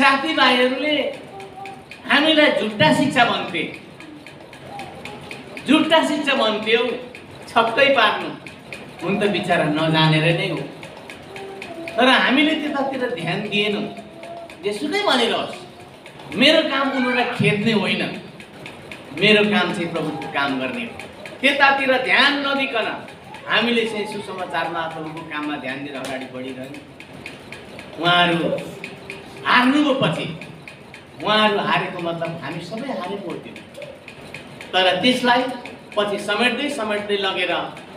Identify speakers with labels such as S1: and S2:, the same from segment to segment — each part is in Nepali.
S1: साथीभाइहरूले हामीलाई झुट्टा शिक्षा भन्थे, झुट्टा शिक्षा भन्थ्यौ, छक्कै पार्नु। हुन त बिचारा नजानेर नै हो, तर हामीले त्यतातिर ध्यान दिएनौँ। जेसुकै भनिरहोस्, मेरो काम उनीहरूलाई खेद्ने होइन, मेरो काम चाहिँ प्रभुको काम गर्ने हो। त्यतातिर ध्यान नदिकन हामीले चाहिँ सुसमाचारमा प्रभुको काममा ध्यान दिएर अगाडि बढिरह्यौँ। उहाँहरू हार्नुभयो, पछि उहाँहरू हारेको मतलब हामी सबै हारेको थियौँ। तर त्यसलाई पछि समेट्दै लगेर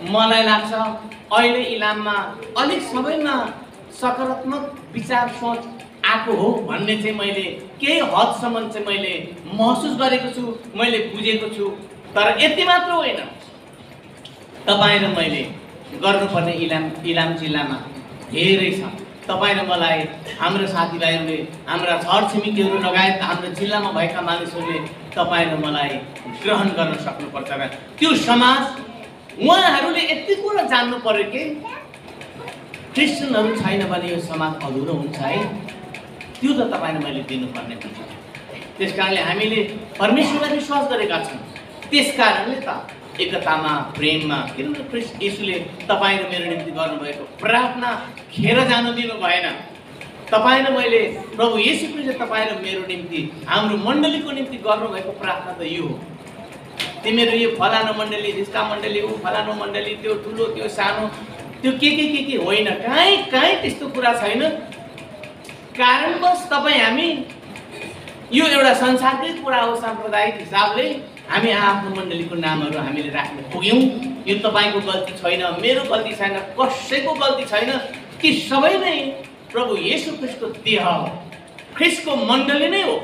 S1: मलाई लाग्छ अहिले इलाममा अलिक सबैमा सकारात्मक विचार सोच आएको हो भन्ने चाहिँ मैले केही हदसम्म चाहिँ मैले महसुस गरेको छु, मैले बुझेको छु। तर यति मात्र होइन, तपाईँ र मैले गर्नुपर्ने इलाम जिल्लामा धेरै छ। तपाईँ र मलाई, हाम्रो साथीभाइहरूले, हाम्रा छरछिमेकीहरू लगायत हाम्रो जिल्लामा भएका मानिसहरूले तपाईँ र मलाई ग्रहण गर्न सक्नुपर्छ। र त्यो समाज उहाँहरूले यति कुरा जान्नु पर्यो कि क्रिस्चियनहरू छैन भने यो समाज अधुरो हुन्छ है। त्यो त तपाईँ र मैले दिनुपर्ने हुन्छ। त्यस कारणले हामीले परमेश्वरलाई विश्वास गरेका छौँ। त्यस कारणले त एकतामा, प्रेममा, किनभने ख्रीष्ट येशूले तपाईँ र मेरो निम्ति गर्नुभएको प्रार्थना खेर जानु दिनु भएन। तपाईँ र मैले, प्रभु येशू ख्रीष्टले तपाईँ र मेरो निम्ति, हाम्रो मण्डलीको निम्ति गर्नुभएको प्रार्थना त यो हो। तिमीहरू यो फलानु मण्डली, रिस्का मण्डली, ऊ फलानु मण्डली, त्यो ठुलो त्यो सानो, त्यो के होइन। कहीँ त्यस्तो कुरा छैन। कारणवश तपाईँ हामी यो एउटा संसारकै कुरा हो। साम्प्रदायिक हिसाबले हामी आफ्नो मण्डलीको नामहरू हामीले राख्न पुग्यौँ। यो तपाईँको गल्ती छैन, मेरो गल्ती छैन, कसैको गल्ती छैन। ती सबै नै प्रभु येशू ख्रीष्टको देह, ख्रीष्टको मण्डली नै हो।